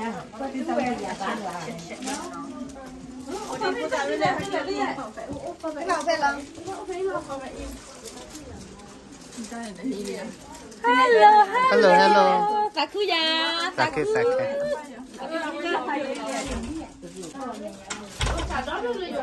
Hello, hello. Hello, hello. သးခုယၤ, သးခု, သးခု. ဒိးလဲၤလီၤဆံလီၤတရၣ်, တဒိးကၣ်ဂ့ၤအဃိန့ၣ် အဒိဝဲ. Kìa, သုဟံး သုစုလံ,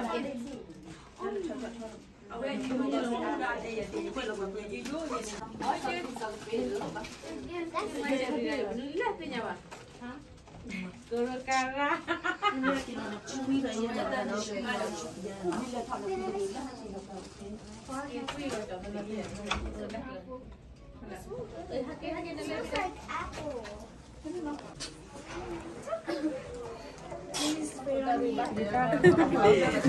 အဝဲန့ၣ်ဒီး ဒ် ပှၤပှၤဃ့အဲၣ် ကိးမုၢ်လံညါနီၤ, အဝဲန့ၣ် ဘၣ်ဆိၣ်ဂ့ၤဘၣ်ဆါဂ့ၤ, ဘၣ်တမံၤ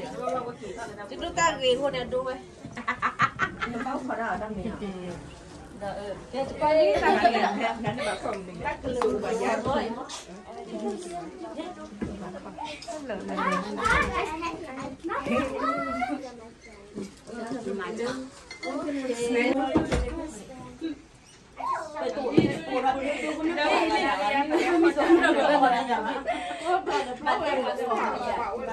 ဂ့ၤတမံၤဂ့ၤန့ၣ်, နကအံးထွဲကွၢ်ထွဲအီၤ, နကအဲၣ်ဒိးတၢ်မၤစၢၤလၢအဂီၢ်, တုၤတၢ်သံထုကဖၣ်န့ၣ်တစူၢ်ဧါ, ဒီးတံၢ်လီၤနီၤ, ဒီးတံၢ်လီၤ, ဒ်န့ၣ်အသိးလီၤ, နီၢ်ညၣ်အ့စ့ဧၢ, ပိာ်ခွါလၢ ဟံးဃာ်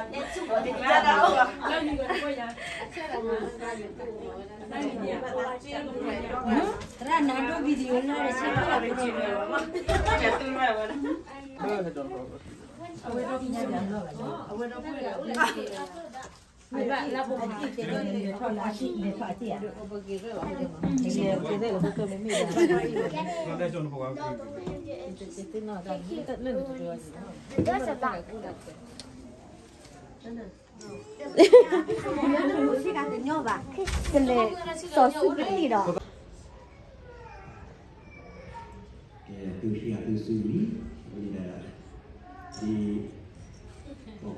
နစုဒီးနဟံးဃာ်အစု, စီၤတၢ်မၤဟဲခုၣ်န့ၣ်, မ့ၢ်လၢနကဒုးကဲထီၣ်လၢနဝၤလၢနသးသမူဒီတစိၤညါအဃိန့ၣ်, ဒီး တၢ်နၢ်ဟဲခုၣ်ဘၣ်မူဂ့ၤ ဘၣ်ဖှီၣ်ဂ့ၤ ဘၣ်ဆိၣ်ဂ့ၤ ဘၣ်ဆါဂ့ၤ, ဘၣ်တမံၤဂ့ၤတမံၤဂ့ၤန့ၣ်, နကကဲထီၣ်တၢ်မၤစၢၤလၢအဂီၢ်, နကပာ်ထွဲမၤစၢၤအီၤလၢ နသးသမူ တုၤတၢ်သံထုကဖၣ်န့ၣ်တစူၢ်ဧါ, မ့ၢ်တၢ်ဒုးတမၤလီၤ, မ့ၢ်လၢသုအၢၣ်လီၤအီလီၤသးလၢယွၤဒီးပှၤက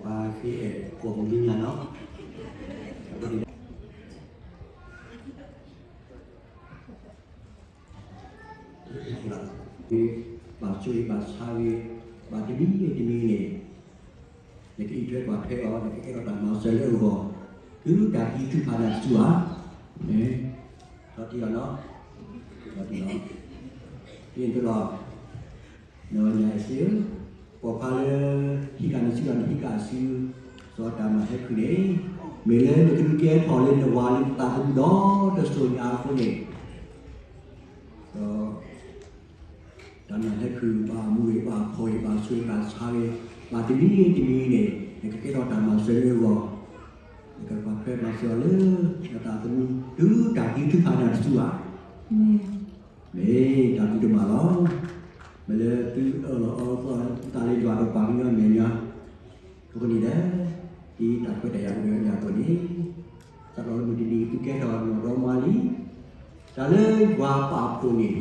ညီမဲာ်ညါ အဃိန့ၣ်ဒီး, ဒ်တၢ်ခွဲးတၢ်ယာ်အိၣ်ဝဲဒၣ်အသိးန့ၣ်, စးထီၣ်လၢမုၢ်တနံၤ သုကဲထီၣ်နီၢ်ဒီမါလံ, တၢ်လၢယွၤပာ်ဖှိၣ်န့ၣ်,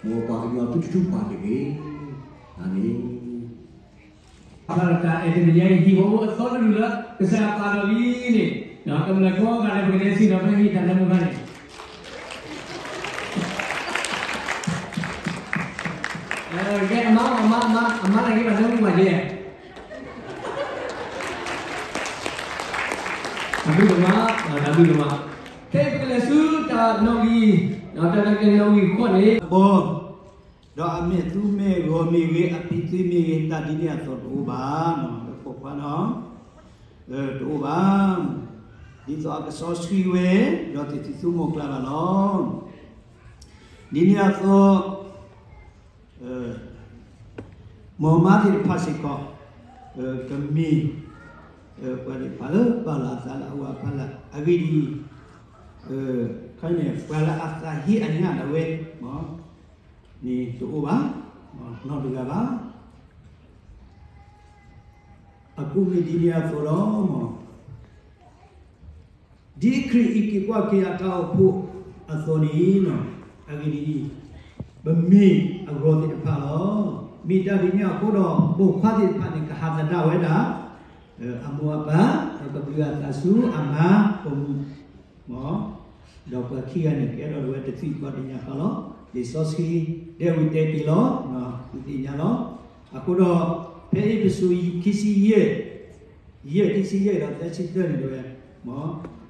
မ်ပှၤကညီသုတထူးပှၤတဂ့ၤ, အၤမ့ၣ်. တၢ်အဲၣ်တနံၤညါအံၤ ဟံၣ်ဖိဃီဖိအသီတကလုာ်လၢ ကစၢ်ယွၤပာ်လီၤလံန့ၣ်, ကမျၢၢ်ကိးဂၤဒဲး ပကလဲၤဆံဒီး ပဟ့ၣ်တၢ်လၢမုၢ်ဂၤန့ၣ် ကဲအမါ, အမါ, အမါ, အမါတၢ်ဂ့ၢ်ဘၣ်လၢမုၢ်ဝၤဒ်လဲၣ်, တၢ်ဘျုးဒိၣ်မး, တၢ်ဘျုးဒိၣ်မး, ခဲအံၤပကလဲၤဆူတၢ်နီၣ်ဂံၢ်, တၢ်နီၣ်ဂံၢ်တၢ်နီၣ်ဂံၢ်ဃီန့ၣ်, ဘီ, ဒီးအမဲာ်သူမဲာ်ဂီၤမ့ၢ်ဂ့ၤ, အဖံးသွံမ့ၢ်ဂ့ၤ, တၢ်ဒ်န့ၣ်အသိးတအိၣ်ဘၣ်, လၢပိာ်ခွါနီၤ, တအိၣ်ဘၣ်, ဒ်သိးအကစီဆှံဝဲ, ဒီးတသံၣ်သူမိၢ်ကျါဘၣ်လီၤ. ဒ်န့ၣ်အသိး မ်မါသ့ၣ်တဖၣ်စ့ၢ်ကီး, ကမ့ၢ် ပှၤသ့ၣ်တဖၣ်လၢပာ်လီၤအသးလၢအဝၤအဖီလာ်, အဂ့ၢ်ဒ်အံၤ, ခါန့ၣ် ပှၤလၢအသးဟ့အနၢ်ဒၣ်ဝဲ န့ၣ်တအိၣ်ဘၣ်, နီတဂၤဘၣ်. အဃိမ့ၢ်ဒ်န့ၣ်အသိးဒီး, ဒ်ခရံာ်အံးက့ၤကွၢ်က့ၤအတၢ်အိၣ်ဖှိၣ်အသိးန့ၣ်, အဂ့ၢ်ဒ်အံၤ, ပမ့ၢ်အဂီၤသ့ၣ်တဖၣ်လီၤ. မ့ၢ်တၢ်ဒ်န့ၣ်အဃိဒီး ပိာ်ခွါသ့ၣ်တဖၣ်န့ၣ် ကဟးသဒၣ်ဝဲဒၣ် အမိၢ်အပၢ်, ဒီးကဘျုးအသးဆူအမါပိာ်မုၣ်, ဒီးပှၤခံဂၤန့ၣ် ကအဲၣ်ဒိးဝဲတသံၣ်ဘၣ်တညါဃီလီၤ. လံာ်စီဆှံ တဲဝံၤတဲက့ၤလီၤ, သုသ့ၣ်ညါလီၤ. အဃိဒီး ဖဲအ့းဖ့းစူး ခံဆံယဲၢ်, ယဲၢ် ခံဆံယဲၢ်ဒီးသၢဆံသၢန့ၣ်တဲဝဲ,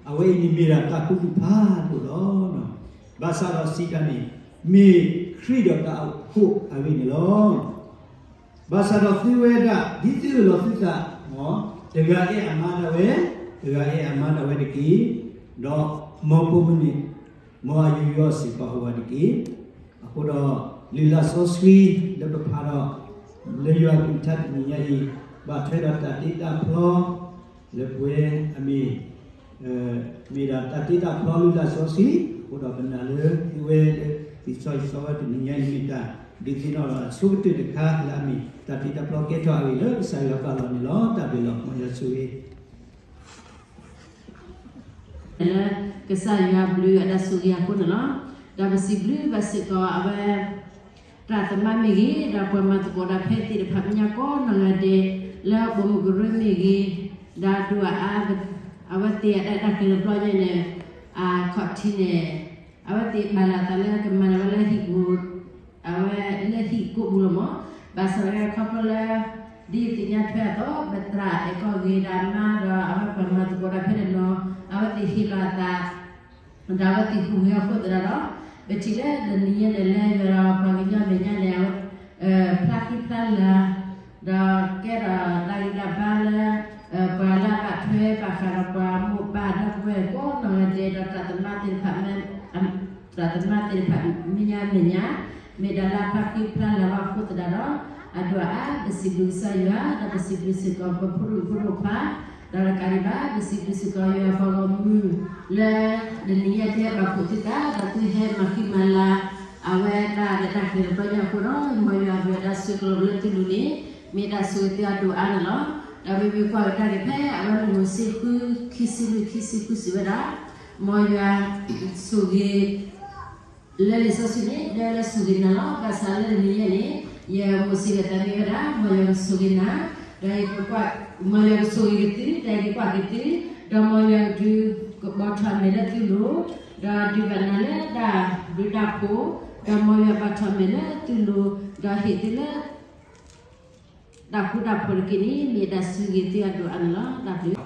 အဝဲအံၤန့ၣ်မ့ၢ်ဒၣ်တၢ်ခူသူၣ်ဖးဒိၣ်လီၤ. ဘၣ်ဆၣ်ဒီးစံးတၢ်န့ၣ်, မ့ၢ်ခရံာ်ဒီးတၢ်အိၣ်ဖှိၣ်အဂ့ၢ်န့ၣ်လီၤ. ဘၣ်ဆၣ်ဒီးသုဝဲဒၣ် ဒ်သုအၢၣ်လီၤသုသး, တဂၤအဲၣ်အမါဒၣ်ဝဲ, တဂၤအဲၣ်အမါဒၣ်ဝဲတက့ၢ်, ဒီးမ်ဖိမုၣ်န့ၣ် မ်အယူးယီၣ်စ့ၢ်ကီးအဝၤတက့ၢ်. အဃိဒီး လုၢ်လၢ်စီဆှံလၢပဖးဒီး လၢယွၤကလုၢ်ကထါတနံၤညါအံၤ ဘၣ်ထွဲဒီးတၢ်တ့တၢ်ဖျီ လၢပဝဲအမ့ၢ် မ့ၢ်ဒၣ်တၢ်တ့တၢ်ဖျီလုၢ်လၢ်စီဆှံ, အဃိဒီးပနာ်လၢသုဝဲလၢ သ့ၣ်စီယစီဝဲတနံၤညါအံၤမ့ၢ်တၢ်ဒုးသ့ၣ်နီၣ်ဒီး အဆိကတၢၢ်တခါလၢအမ့ၢ် တၢ်တ့တၢ်ဖျီကဲထီၣ်အဂ့ၢ်လၢကစၢ်ယွၤပာ်လီၤန့ၣ်လီၤ. တၢ်ဘျုးလီၤ. မ်ယွၤဆိၣ်ဂ့ၤ လၢကစၢ်ယွၤဘျုးအတၢ်ဆိၣ်ဂ့ၤအဃိန့ၣ်လီၤ. ဒီးပစံးဘျုးဘၣ်စ့ၢ်ကီးအဝဲ တၢ်သမါမ့ၢ်ဂ့ၤ, ဒီးပှၤမၤသကိးတၢ်ဖဲသ့ၣ်တဖၣ်မဲာ်ညါကိးနီၢ်ဂၤဒဲး, လၢပိာ်မုၣ်ကရၢမ့ၢ်ဂ့ၤ, ဒီးဒိၣ်အါအါ, အဝဲသ့ၣ်အတၢ်တၢ်ကျဲၤတဘျီညါန့ၣ် အခီၣ်ထံးန့ၣ် အဝဲသ့ၣ်ဘၣ်လၢ်သးလၢကမၤန့ၢ်ဝဲလၢဟံၣ်ပူၤ အဝဲလၢဟံၣ်ကိးပူၤလီၤမး. ဘၣ်ဆၣ်ဝဲခီဖျိလၢ ဒ်ယသ့ၣ်ညါထွဲအသိး ပသရၣ်အဲၣ်ကီၢ်ဂ့ၤဒီးအမါဒီး အဝဲပှၤမၤသကိးတၢ်ဖဲန့ၣ်နီၤ အဝဲသ့ၣ်ဟ့ၣ်လီၤအသး ဒီးအဝဲသ့ၣ်ဟူးဂဲၤအဃိသတးဒီး ပထံၣ်လၢတနံၤညါန့ၣ် လၢယွၤဒီးပှၤကညီမဲာ်ညါန့ၣ် အဝဲ ဖျါဃံဖျါလၤ ဒီးကဲထီၣ်တၢ်ဂံၢ်တၢ်ဘါလၢ ပှၤလၢအဘၣ်ထွဲဘၣ်ဃးဒီးပှၤမိၢ်ပၢ်ဒီပုၢ်ဝဲၢ်ကိးနီၢ်ဂၤဒဲး ဒီးတၢ်သမါသ့ၣ်တဖၣ် တၢ်သမါသ့ၣ်တဖၣ်မဲာ်ညါမဲာ်ညါ မ့ၢ်ဒၣ်လၢအဖျါဃံဖျါလၤဘၣ်အဃိသတးဒီး အဒိၣ်အါ ပစံးဘျုးကစၢ်ယွၤ ဒီးပစံးဘျုးစ့ၢ်ကီး ပဖိဒိၣ်ဖိဒိၣ်ခွါ ဒီးတကးဒံးဘၣ် ပစံးဘျုးစ့ၢ်ကီးယွၤပှၤဂီၢ်မုၢ် လၢတနံၤညါတဟဲဘၣ်ခိၣ်သုသး ဒီးသုဟဲမၤဃံမၤလၤ အဝဲတၢ်ရဲၣ်တၢ်ကျဲၤတဘျီညါအဃိဒီး မ်ယွၤအဘျုးအတၢ်ဆိၣ်ဂ့ၤလၢသုလိၤန့ၣ် မ့ၢ်တၢ်ဆိၣ်ဂ့ၤသုအဒိၣ်အါန့ၣ်လီၤ. ဒီးမ့မ့ၢ်ကွၢ်ကဒါက့ၤဖဲ အဝဲမိၤၡ့ဃု ခံဆံလွံၢ် ခံဆံဃု စံးဝဲဒၣ် မ်ယွၤဆိၣ်ဂ့ၤ လၢလံာ်စီဆှံန့ၣ် တဲဝဲလၢဆိၣ်ဂ့ၤနၤလီၤ. ဘၣ်ဆၣ်လၢတနံၤညါန့ၣ် ယမိၤၡ့ကသးမ့ၢ်ဝဲဒၣ် မ်ယွၤကဆိၣ်ဂ့ၤနၤ ဒီးယကကွၢ် မ်ယွၤကဆိၣ်ဂ့ၤက့ၤသု ဒီးယကကွၢ်က့ၤသု ဒီးမ်ယွၤကဒုးကပီၤထီၣ်အမဲာ်လၢသုလိၤ ဒီးဒုးဘၣ်နၤလၢတၢ်ဘျုးတၢ်ဖှိၣ် ဒီးမ်ယွၤဘၣ်ထီၣ်မဲာ်လၢသုလိၤ ဒီးဟ့ၣ်သုလၢ တၢ်ဃူတၢ်ဖိးတက့ၢ်န့ၣ် မ့ၢ်တၢ်ဆိၣ်ဂ့ၤသုအဒိၣ်အါန့ၣ်လီၤ. တၢ်ဘျုး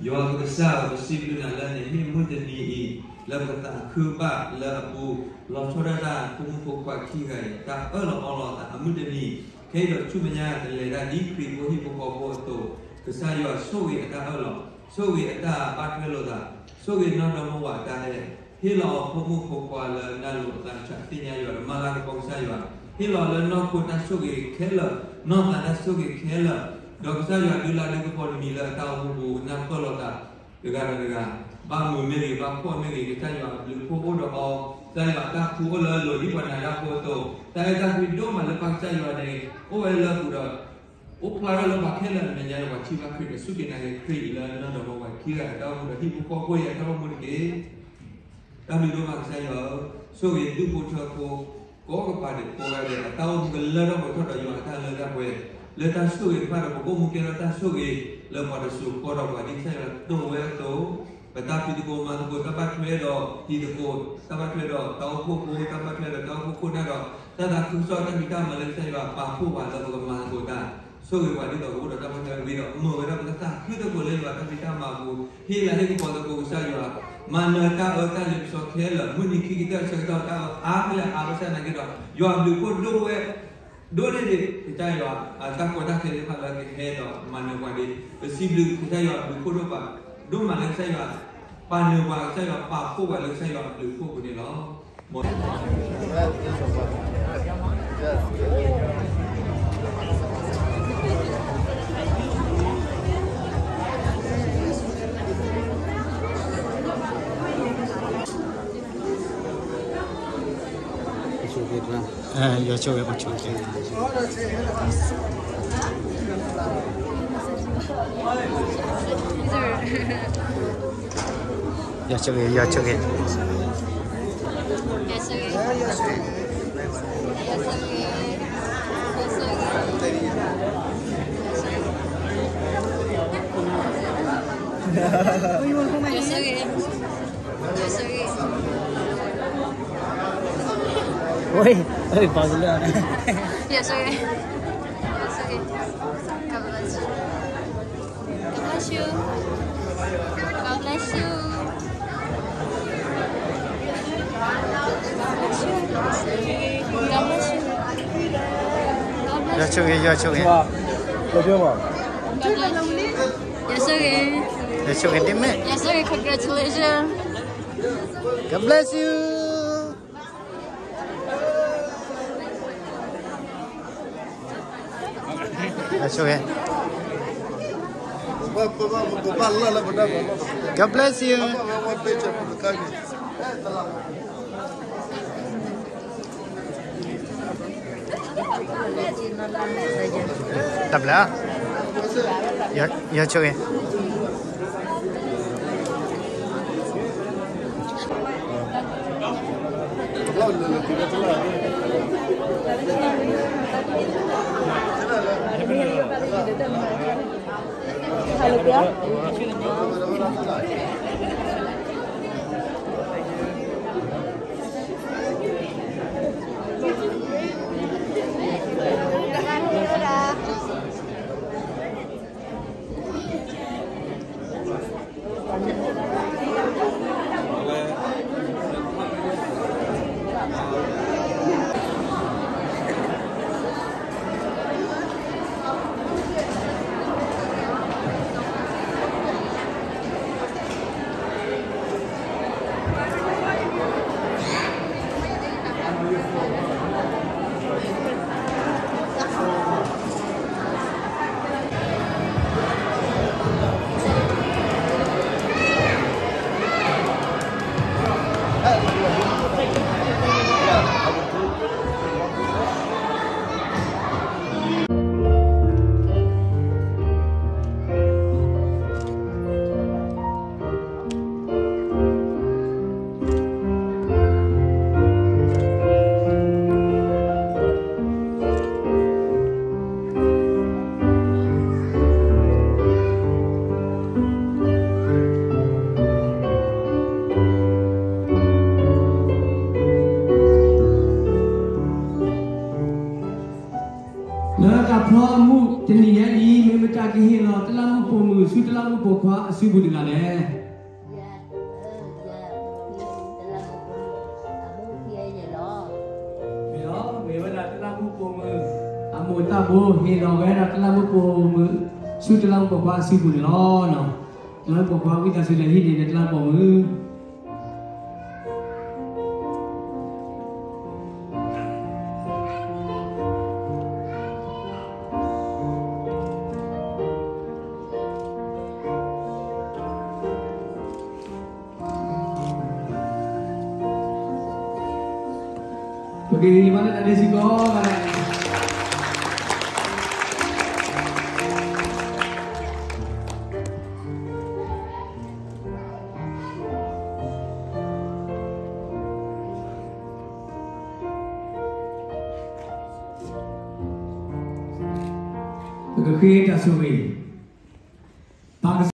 ယွၤပကစၢ်ဧၢ ပစံးဘျုးနၤလၢနဟ့ၣ်မုၢ်တနံၤအံၤ လၢပကသးခုဘၣ်လၢအပူၤ လီၤဆီဒၣ်တၢ်ဖိမုၣ်ဖိခွါခံဂၤအံၤ တၢ်အၢၣ်လီၤအီလီၤအသးအမုၢ်တနံၤ ခဲအံၤဒီးဆူမဲာ်ညါကလဲၤဒၣ်ဒ်ခရံာ်ဖိဟံၣ်ဖိဃီဖိအသိး ကစၢ်ယွၤဆိၣ်ဂ့ၤအတၢ်အၢၣ်လီၤ ဆိၣ်ဂ့ၤအတၢ်ဘၣ်ထွဲလိာ်သး ဆိၣ်ဂ့ၤနီၢ်ဒီမါဝၤအတၢ်အဲၣ် ဟ့ၣ်လီၤအီၤဖိမုၣ်ဖိခွါလၢနၢ်လိၤအသးဆးသ့ၣ်ညါယွၤဒီးမၤလၤကပီၤကစၢ်ယွၤ ဟ့ၣ်လီၤလၢနီၢ်ခိတၢ်ဆိၣ်ဂ့ၤခဲလၢာ် နီၢ်သးတၢ်ဆိၣ်ဂ့ၤခဲလၢာ် ဒီးကစၢ်ယွၤဒုးလၢဒုးကပီၤတမံၤလၢအတၢ်အိၣ်မူပူၤနၢ်ပၢၢ်လိာ်သး တဂၤဒီးတဂၤ ဘၣ်မုာ်မ့ၢ်ဂ့ၤ ဘၣ်ဖှီၣ်မ့ၢ်ဂ့ၤ ကစၢ်ယွၤအဘျုးအဖှိၣ်အိၣ်ဒီးအီၤ ကစၢ်ယွၤအတၢ်ခူအိၣ်လၢအလိၤဒ်ပှၤနာ်တၢ်ဖိအသိး တၢ်အဲၣ်တၢ်ကွံဒိၣ်မးလၢပၢ်ကစၢ်ယွၤန့ၣ် အိၣ်ဝဲလၢအပူၤဒီး အိၣ်ဖျါထီၣ်လၢပှၤခဲလၢာ်အမဲာ်ညါလၢပှၤထံၣ်ဘၣ်ခရံာ်ဒီးစူၢ်က့ၤနာ်က့ၤခရံာ်လၢနီၢ်ဒီမါဝၤခံဂၤအတၢ်အိၣ်မူဒီးဟံၣ်ဖိဃီဖိအံၤအတၢ်အိၣ်မူတက့ၢ်. တၢ်ဘျုးဒိၣ်မးကစၢ်ယွၤဧၢ, ဆိၣ်ဂ့ၤဒူၣ်ဖိထၢဖိ ကိးကပၤဒဲးကိးဂၤဒဲး အတၢ်အိၣ်မူကလၢထီၣ်ပှဲၤထီၣ်ဒီးယွၤအတၢ်လၢတၢ်ပှဲၤ, လၢတၢ်ဆိၣ်ဂ့ၤတဖၣ်ဒီး ပကအိၣ်မူကဲထီၣ်တၢ်ဆိၣ်ဂ့ၤလၢပှၤတစိၤဃီဒီးပှၤဒ်ကစၢ်ယွၤဒိၣ်ဝဲအသိး, ပတၢ်ဖံးသကိးမၤသကိး တၢ်ဘၣ်ထွဲဒီးတံၤသကိး, တၢ်ဘၣ်ထွဲဒီးတၢ်အိၣ်ဖှိၣ်ဖိ, တၢ်ဘၣ်ထွဲဒီးတၢ်အိၣ်ဖှိၣ်ခိၣ်နၢ်ဒီး တၢ်သးခုကစီၣ်တၢ်ဖံးတၢ်မၤလၢကစၢ်ယွၤ ပာ်ဖှိၣ်ပှၤလၢပကမၤသကိးတၢ်, ဆိၣ်ဂ့ၤပှၤဒ်သိးကအိၣ်ဒီးတၢ်ဘၣ်ထွဲဝံၤဒီး မၢဝဲဒၣ်ပကသးခုသကိးလၢယွၤတၢ်ဖံးတၢ်မၤအပူၤ, ဟ့ၣ်လၤဟ့ၣ်ကပီၤသကိးကစၢ်ယွၤ, မၤနၢၤတၢ်အၢတၢ်လ့ပစီခဲလၢာ်, မုၢ်နံၤခံကတၢၢ်ဆၢကတီၢ်တၢ်အၢအါဖဲလဲၣ်အါဘၣ်ဆၣ်နာ်က့ဒီး ယွၤဘျုးဖှိၣ်ဒိၣ်ဝဲ ဒိၣ်န့ၢ်ဒံး ကစၢ်ယွၤအတၢ်ကီတၢ်ခဲသ့ၣ်တဖၣ်လၢကဟဲဒီးမၤနၢၤပှၤဒံး, ပစံးဘျုးကစၢ်ယွၤဘျုးဖှိၣ်ဒိၣ်ပှၤ, ဒိၣ်မးလၢကစၢ်ယွၤ ပာ်နၢၤပှၤ ကစၢ်ယွၤပာ်ဖှိၣ်ပှၤလၢကစၢ်ယွၤအဘျုးအဖှိၣ်အပူၤန့ၣ်လီၤ. ယဆိၣ်ဂ့ၤ, ယဆိၣ်ဂ့ၤ. Oi, oi, pausa dulu. Yes, okay. Yes, okay. God bless you. God bless you. God bless you. God bless you. God bless you. God bless you. ယွၤဆိၣ်ဂ့ၤ, ယွၤဆိၣ်ဂ့ၤ, ယွၤဆိၣ်ဂ့ၤ, ယွၤဆိၣ်ဂ့ၤ, congratulations, God bless you. ယွၤဆိၣ်ဂ့ၤ, God bless you. တၢ်ဘျုး, ယွၤဆိၣ်ဂ့ၤ. လၢတၢ်ဖျီအမူးတနံၤညါအံၤ မ့ၢ်မတၤကဟ့ၣ်လီၤတလးမူးပိာ်မုၣ် ဆူတလးမူးပိာ်ခွါအစုပူၤတဂၤလဲၣ်. မ့ၢ်လီၤ, မ့ၢ်ဝဲဒၣ်တလးမူးပိာ်မုၣ် အမိၢ်သးဘိ ဟ့ၣ်လီၤဝဲဒၣ်တလးမူးပိာ်မုၣ် ဆူတလးမူးပိာ်ခွါအစုပူၤန့ၣ်လီၤ. တလးမူးပိာ်ခွါဝံသးစူၤလဲၤဟံးန့ၢ်န့ၣ် တလးမူးပိာ်မုၣ်. ပကဟ့ၣ်ဘါလၢတၢ်ဒ့စ့ၢ်ကီး, ပကဃ့တၢ်ဆိၣ်ဂ့ၤ, ပ